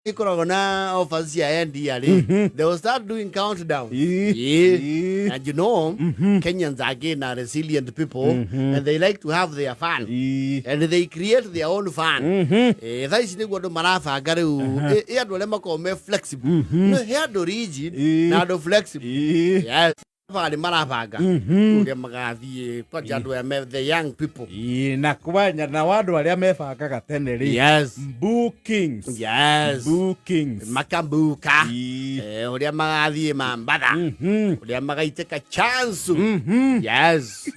Ikoragwo na offers cia endia rĩ, they will start doing countdown. Ii. And you know, Kenyans again are resilient people and they like to have their fun. And they create their own fun. Thaa ici nĩguo andũ marabanga rĩu. Ĩ andũ arĩa makoragwo me flexible. No he andũ rigid na andũ flexible. Yes. Thabarĩ marabanga ũrĩa magathiĩ kwanja andũ aya the young people. Ii, na kwanya na andũ arĩa mebangaga tene rĩ, bookings, bookings. Makambuka. Ũrĩa magathiĩ Mambatha, ũrĩa magaitĩka chance. Yes.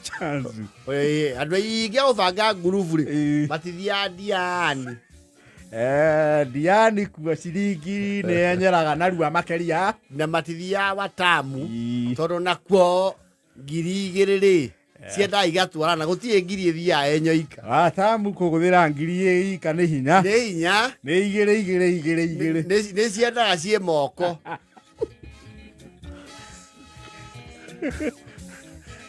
Chance. Andũ aingĩ a gũbanga ngurubu rĩ, matithiaga Diani. Diani kuo ciringi nĩ yenyeraga narua makeria. Na matithiaga Watamu, tondũ nakuo 2000 rĩ ciendaga igatwarana, gũtirĩ ngiri ĩthiaga enyoika. Watamu kũgũthĩra ngiri ika nĩ hinya. Nĩ hinya. Nĩ igĩrĩ igĩrĩ igĩrĩ igĩrĩ. Nĩ ciendaga ciĩ moko.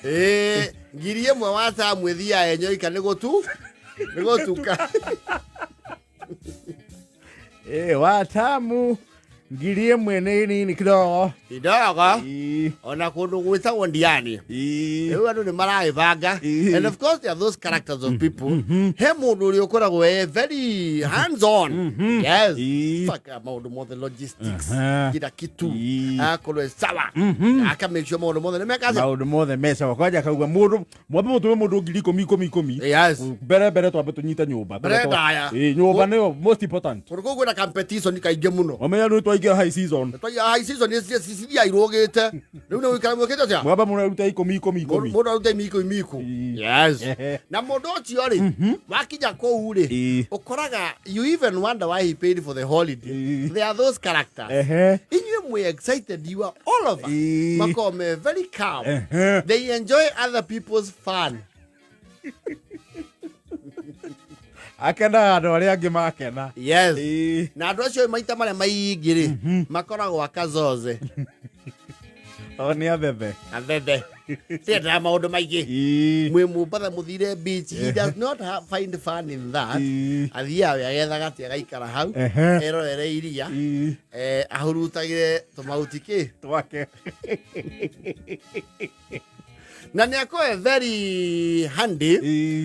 Ĩĩ, 1000 Watamu ĩthiaga enyoika nĩ gũtuka. Watamu 1000 nĩ nini kidogo. Kidogo. Ona kũndũ gwĩtagwo Ndiani. Rĩu andũ nĩ maragĩbanga. And of course there are those characters of people. He mũndũ ũrĩa ũkoragwo e very hands on. Yes. Fuck, maũndũ mothe, logistics, kila kitu. Akorwo e sawa. Aka make sure maũndũ mothe nĩ meka atĩa? Maũndũ mothe mecawa kwanja kauga mũndũ mwambe mũtũme mũndũ 10,000 ikũmi ikũmi. Mbere mbere twambe tũnyite nyũmba. Mbere ndaya. Ĩ, nyũmba nĩyo most important. Kũndũ kũu kwĩna competition kaingĩ mũno. Wamenya rĩu twaingĩra high season. Twaingĩra high season cithiaga irũgĩte. Rĩu nĩ gũikara mwĩkĩte atĩa? Mwamba mũraruta ikũmi ikũmi ikũmi. Mũndũ arute miko miko. Yes. Na mũndũ ũcio rĩ, wakinya kũu rĩ, ũkoraga you even wonder why he paid for the holiday. There are those characters. Inyuĩ mwĩ excited, you are all over. Makoragwo me very calm. They enjoy other people's fun. Akenaga andũ arĩa angĩ makena. Yes. Na andũ acio maita marĩa maingĩ rĩ, makoragwo akazoze. O nĩ athethe. Athethe. Tiendaga maũndũ maingĩ. Mwĩ Mombatha mũthire beach, he does not find fun in that. Athiaga we agetha gatĩ agaikara hau, erorere iria, ahurutagĩre tũmahuti kĩ twake. Na nĩ akorwo very handy,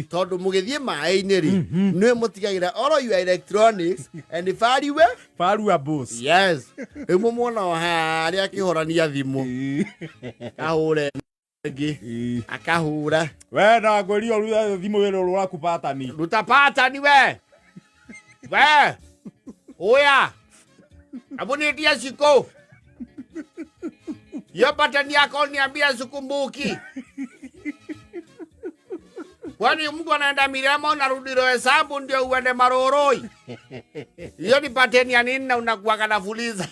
tondũ mũgĩthiĩ maĩ-inĩ rĩ, nĩwe mũtigagĩra all your electronics and value Valuables. Yes. Rĩu mũmuona o harĩa akĩhorania thimũ, ahũre ĩngĩ, akahũra. We na ngwĩria ũrute thimũ wĩra ũrĩa waku patani. Ruta patani we we uya hebu nitie siku hiyo patani yako niambia sikumbuki. Kwani mtu anaenda Mirema unarudi Roysambu ndio uende Maroroi? Hiyo ni pateni ya nini na unakuwaga na fuliza?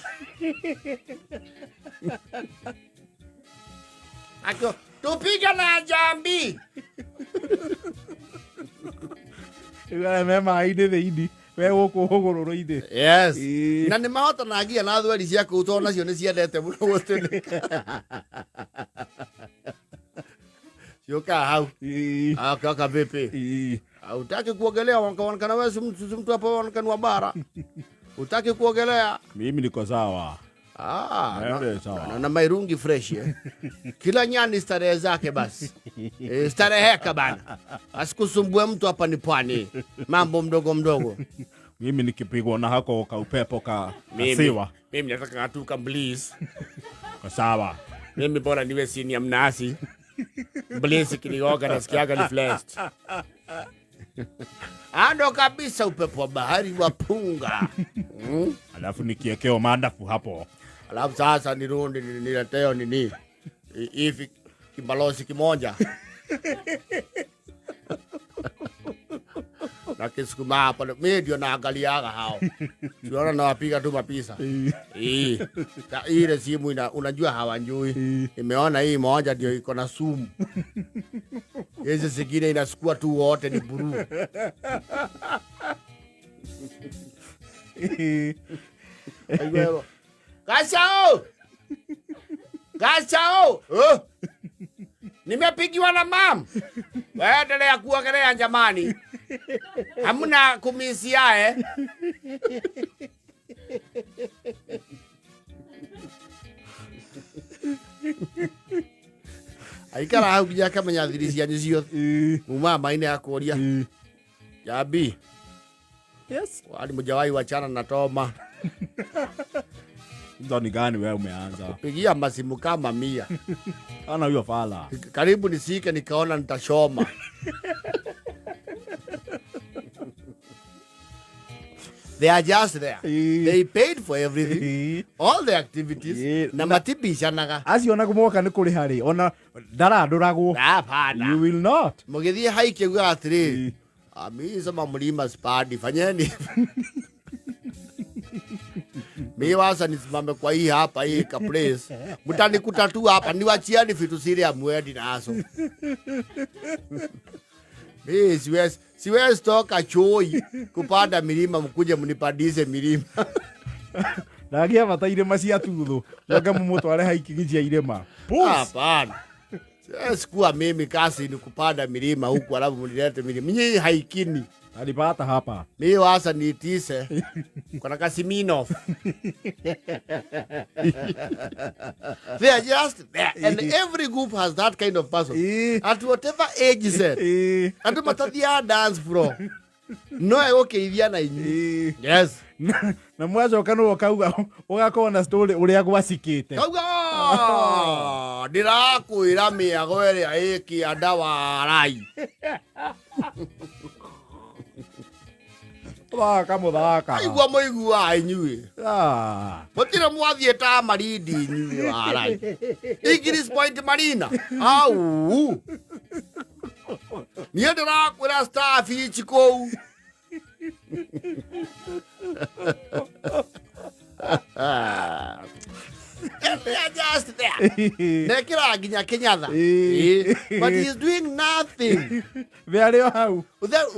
Akio, tupiga na jambi. Rĩu arĩa me maĩ-inĩ thĩinĩ, we gũkũ hũgũrũrũ-inĩ. Yes. Na nĩ mahotanagia na thweri cia kũu tondũ nacio nĩ ciendete mũno gũtũnĩka. Ciũkaga hau. Ah, kaka vipi? Hutaki kuogelea wanaonekana wewe si mtu hapa wanaonekana wa bara. Hutaki kuogelea? Mimi niko sawa. Ndio, sawa. Na mairungi fresh, eh. Kila nyani starehe zake basi. Stareheka bana. Asikusumbue mtu hapa ni pwani. Mambo mdogo mdogo. Mimi nikipigwa na hako ka upepo ka kasiwa. Mimi nataka tu ka bliss. Kwa sawa. Mimi bora niwe sini ya mnasi. Bliss kinigoga nasikiaga ni blessed. Ando kabisa upepo wa bahari wa punga. Alafu nikiekeo mandafu hapo. Alafu sasa nirudi nileteo nini? Hivi kibalozi kimoja. Na kisukuma hapo, mimi ndio naangaliaga hao. Siona nawapiga tu mapisa. Ta, ile simu ina, unajua hawanjui. Nimeona hii moja ndio iko na sumu. Hizi zingine inasukua tu wote ni blue. Aiguero. Gashao! Gashao! Nimepigiwa na mam. Waendelea kuogelea jamani. Hamuna kumisia eh? Aikara hau nginya akamenya thiri cianyu ciothe. Muma maine akũria. Jambi. Yes. Wali mjawai wachana na Toma. Hizo ni gani wewe umeanza? Pigia masimu kama 100. Ana huyo fala. Karibu nisike nikaona nitashoma. They are just there. They paid for everything. All the activities. Na matibicanaga. Acio ona gumoka ni kuri hari. Ona ndaranduragwo. Hapana. You will not. Mugithie haike uga atiri. Mimi sema mlima sipandi, fanyeni. Mimi wasa nisimame kwa hii hapa hii ka place. Mtanikuta tu hapa niwachiani vitu siri ya mwendi nazo. Mimi siwezi toka choi kupanda milima mkuje mnipandishe milima. Ndagia bata irima cia tuthu. Ndoka mumutware hiking cia irima. Hapana. Siwezi kuwa mimi kasi ni kupanda milima huku alafu mnilete milima. Nyinyi haikini. Alipata hapa. Mimi wasa niitise. Kuna Kasiminoff. They are just there. And every group has that kind of person. At whatever age set. Andu matathia dance floor. No egũkĩithia na inyuĩ. Yes. Na mwacoka nĩwe ũkauga ũgakorwo na story ũrĩa gwacikĩte. Kauga ndĩrakwĩra mĩago ĩrĩa ĩ kĩanda warai. Thaka mũthaka. Aigua mũiguaga inyuĩ. Mũtirĩ mwathiĩ ta Malindi inyuĩ warai. English Point Marina. Au. Niĩ ndĩrakwĩra Starfish kũu. And they are just there. Nekĩraga nginya Kenyatta. But he is doing nothing. Arĩ o hau.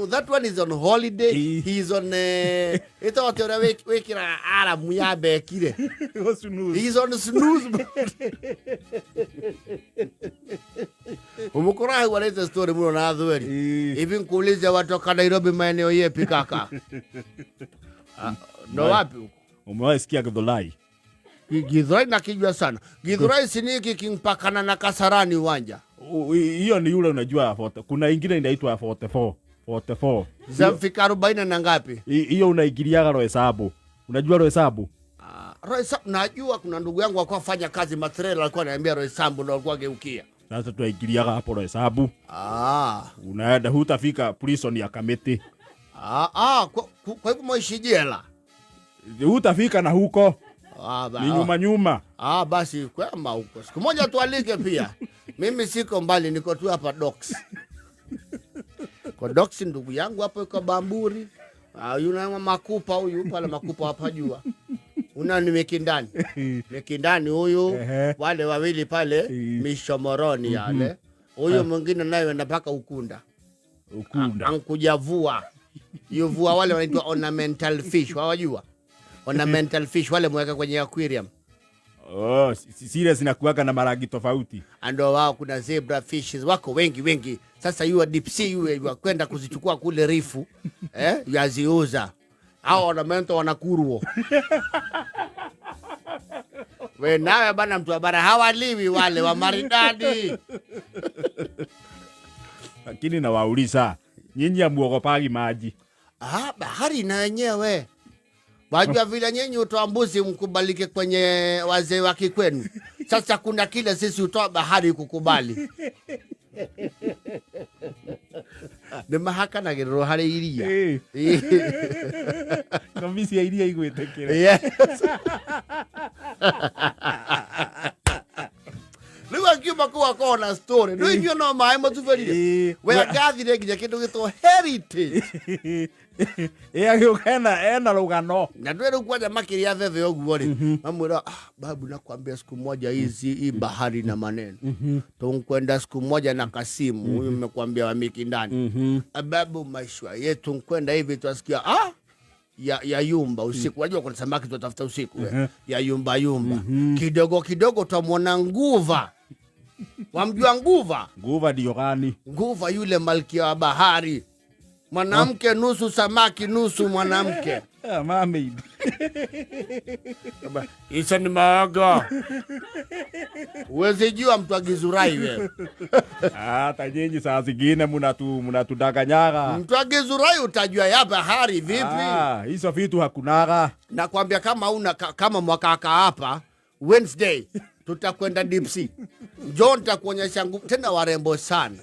That one is on holiday. He is on ĩtagwo atĩa ũrĩa wĩkĩraga aramu ya bekire. He is on snooze. Umukora hau arĩte story mũno na thweri. Hivi nkuulize watoka Nairobi maeneo yepi kaka? Ndo wapi huko? Umewahi sikia Githurai? Githurai nakijua sana. Githurai si ni hiki kimpakana na Kasarani uwanja. Hiyo ni yule unajua ya 40. Kuna ingine inaitwa ya 44. 44. Zamfika 40 na ngapi? Hiyo unaingiliaga Roysambu. Unajua Roysambu? Roysambu najua, kuna ndugu yangu alikuwa afanya kazi Matrela alikuwa ananiambia Roysambu ndo alikuwa ageukia. Sasa tunaingiliaga hapo Roysambu. Unaenda hutafika prison ya Kamiti. Kwa hivyo mwishi jela. Hutafika na huko. Ni nyuma nyuma. Basi kwema huko. Siku moja tualike pia. Mimi siko mbali, niko tu hapa Docks. Kwa Docks ndugu yangu hapo iko Bamburi. Yuna Makupa huyu pale Makupa hapa jua. Una ni Mikindani. Mikindani huyu, wale wawili pale Mishomoroni yale. Huyu mwingine naye anaenda mpaka Ukunda. Ukunda. Ankujavua. Yuvua wale wanaitwa ornamental fish, wawajua? Ornamental fish wale mweka kwenye aquarium. Oh, zile zinakuwaga na marangi tofauti. Ando wao kuna zebra fishes wako wengi wengi. Sasa you deep sea you kwenda kuzichukua kule rifu, yaziuza. Hao ornamental wanakurwo. We nawe bana mtu wa bara hawaliwi wale wa maridadi. Lakini nawauliza, nyinyi hamuogopagi maji? Bahari na yenyewe. Wajua vile nyinyi utoa mbuzi mkubalike kwenye wazee wa kikwenu. Sasa kuna kile sisi utoa bahari kukubali. Ni mahaka na gero hari iria. Na misi ya iria igwetekere. Yes. Rĩu akiuma kũu akorwo na story. Rĩu inyuĩ no maĩ mũtuberire. We angathire nginya kĩndũ gĩtwo heritage. Agĩũka ena rũgano. Na ndwĩ rĩu kwanja makĩria bebe ũguo rĩ. Mamwĩra, babu nakwambia siku moja hizi hii bahari na maneno. Tunkwenda siku moja na Kasimu, huyu nimekuambia wa Mikindani. Babu maisha yetu nkwenda hivi twasikia ya yumba usiku. Unajua kuna samaki tutatafuta usiku. Ya yumba yumba. Kidogo kidogo tutamwona nguva. Wamjua nguva? Nguva ndio gani? Nguva yule malkia wa bahari. Mwanamke nusu samaki nusu mwanamke. Ah, mermaid. Isa ni maaga. Huwezi jua mtu agizurai wewe. Hata nyinyi saa zingine munatudanganyaga. Mtu agizurai utajua ya bahari vipi? Ah, hizo vitu hakunaga. Nakwambia kama una kama mwakaka hapa Wednesday tutakwenda deep sea. Njoo nitakuonyesha nguvu tena, warembo sana.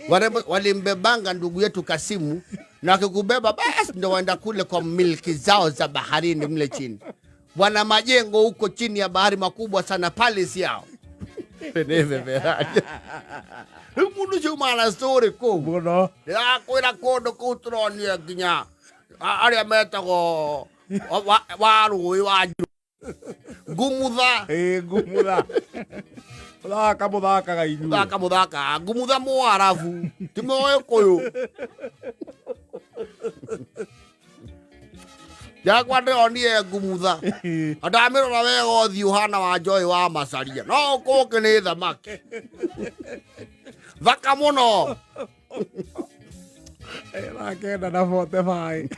Warembo walimbebanga ndugu yetu Kasimu, na wakikubeba basi ndo waenda kule kwa milki zao za baharini mle chini. Wana majengo huko chini ya bahari makubwa sana, palace yao. Mundu cio mara story kuu Muno. Ndĩrakwĩra kũndũ kũu tũronire nginya arĩa metagwo wa rũĩ wa Njirũ. Ngumutha. Ĩ ngumutha. Mũthaka mũthakaga inyuĩ. Mũthaka mũthaka ngumutha mwarabu ti mũgĩkũyũ. Jakwa ndĩronire ngumutha ndamĩrora wega ũthiũ ũhana wa njoĩ wa macaria no ũkũngĩ nĩ thamaki thaka mũno. Ĩrakenda na 45.